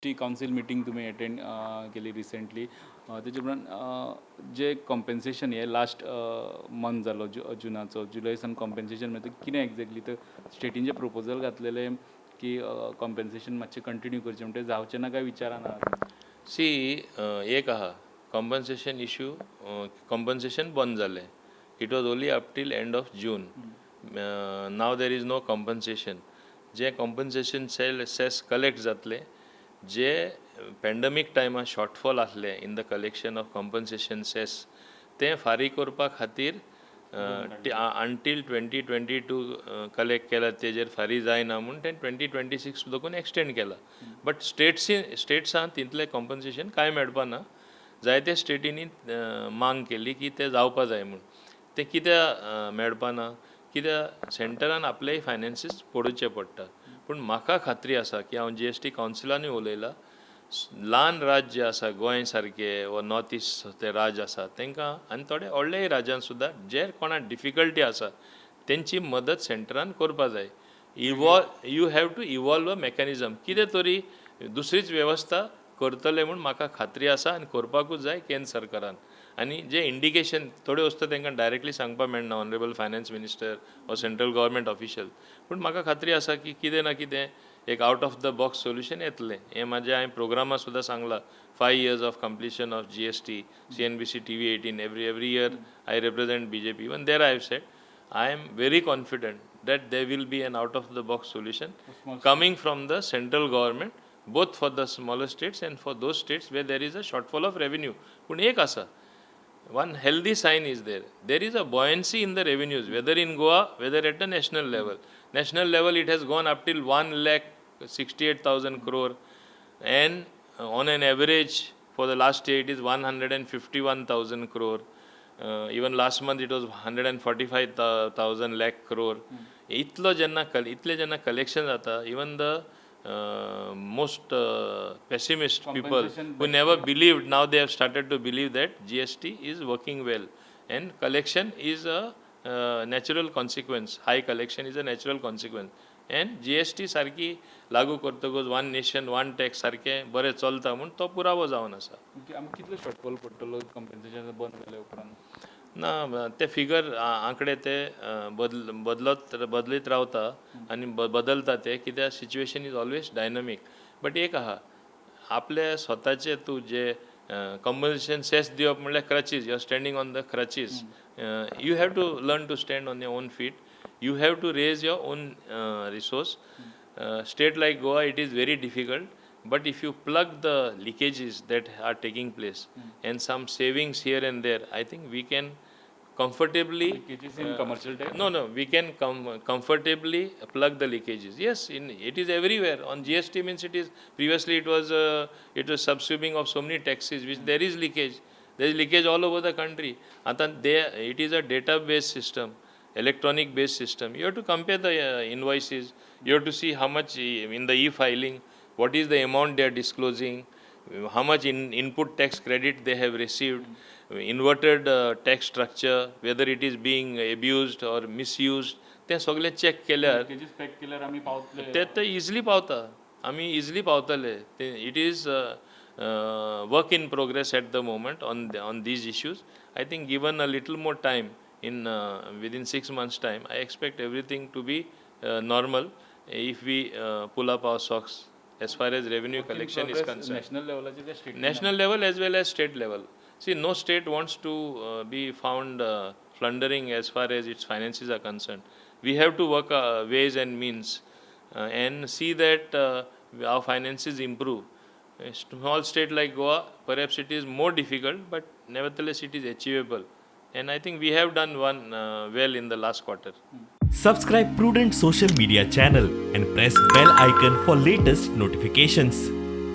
T council meeting तुमी attend केली recently. तेजे उपरांत जे कॉम्पेन्सेशन हे लास्ट मंथ जालो जुनाचो, जुलय सान कॉम्पेन्सेशन मेळटा, कितें एग्जॅक्टली? तर स्टेटीन जे प्रपोजल घातलेले की कॉम्पेन्सेशन मातशें कंटिन्यू करचें म्हणटे, जावचें ना काय विचारान आहा? सी, एक आहा, कॉम्पन्सेशन इशू, कॉम्पन्सेशन बंद जालें. It was only up till end of June. Now there is no compensation. J compensation cell cess collect जातलें, जे पॅन्डमीक टायमार शॉर्टफॉल आसलें in the collection of compensation cess, तें फारीक करपा खातीर until 2022 collect केला, तेजेर फारीक जायना म्हूण तें 2026 देखून एक्सटेंड केला. बट स्टेट्सी स्टेट्सान तितलें कॉम्पन्सेशन कांय मेळपा ना. जायते स्टेटींनी मांग केली की तें जावपा जाय म्हूण. तें कित्याक मेळपा ना? कित्याक सेंटरान आपलेय फायनान्सीस पडोवचें पडटा. पूण म्हाका खात्री आसा की हांव जीएसटी कावन्सिलानूय उलयलां, ल्हान राज्य आसा गोंय सारके वा नॉर्थ इस्ट ते राज्य आसा तांकां आनी थोडे व्हडलेय राज्यान सुद्दां जे कोणाक डिफिकल्टी आसा तेंची मदत सेंटरान करपा जाय. You have to evolve a mechanism. कितें तरी दुसरीच वेवस्था करतले म्हूण म्हाका खात्री आसा आनी करपाकूच जाय केंद्र सरकारान. आनी जे इंडिकेशन थोड्यो वस्तू तांकां डायरेक्टली सांगपाक मेळना, ऑनरेबल फायनान्स मिनिस्टर वा सेंट्रल गव्हर्मेंट ऑफिशियल, पूण म्हाका खात्री आसा की कितें ना कितें एक out of the box solution येतलें. हें म्हाजें हांवें प्रोग्रामा सुद्दां सांगलां. 5 years of completion of GST, CNBC TV18, every year I represent BJP, even there I have said I am very confident that there will be an out of the box solution coming from the central government, both for the smaller states and for those states where there is a shortfall of revenue. पूण एक आसा, one healthy sign is there. There is a buoyancy in the revenues, whether in Goa, whether at the national level. National level, it has gone up till 1,68,000 crore, and on an average for the last year it is 151,000 crore. Even last month it was 145,000 lakh crore. इतलो जेन्ना कल इतलें जेन्ना collection जाता, even the most pessimist people who never believed, now they have started to believe that GST is working well and collection is a natural consequence. High collection is a natural consequence. And GST सारकी लागू करतकच one nation one tax सारकें बरें चलता म्हूण तो पुरावो जावन आसा. आमकां कितलो शॉर्टफॉल पडटलो कंपेन्सेशन बंद जाल्या उपरांत? ना, ते फिगर, आंकडे ते बदल बदलत बदलीत रावता आनी बदलता ते, कित्याक situation is always dynamic. But एक आहा, आपले स्वताचे तूं जे कंपन्सेशन सेस दिवप म्हणल्यार crutches, you are standing on the crutches. You have to learn to stand on your own feet. You have to raise your own resource. State like Goa, it is very difficult, but if you plug the leakages that are taking place and some savings here and there, I think we can comfortably Leakages in commercial tax? No, we can comfortably plug the leakages. Yes, in it is everywhere. On GST means it is previously it was subsuming of so many taxes, which there is leakage. There is leakage all over the country. आता they it is a database system, electronic based system. You have to compare the invoices. You have to see how much in the e-filing, what is the amount they are disclosing, how much in input tax credit they have received, inverted tax structure, whether it is being abused or misused. तें सगळें check केल्यार leakages pack केल्यार आमी पावतले? ते ते easily पावता, आमी इजिली पावतले. ते it is work in progress at the moment on these issues. I think given a little more time, in within 6 months' time, I expect everything to be normal if we pull up our socks as far as revenue collection is concerned. National लेवलाचेर ते state? National level as well as state level. See, no state wants to be found floundering as far as its finances are concerned. We have to work ways and means and see that our finances improve. A small state like Goa, perhaps it is more difficult, but nevertheless it is achievable. And I think we have done one well in the last quarter. Subscribe Prudent Social Media channel and press bell icon for latest notifications.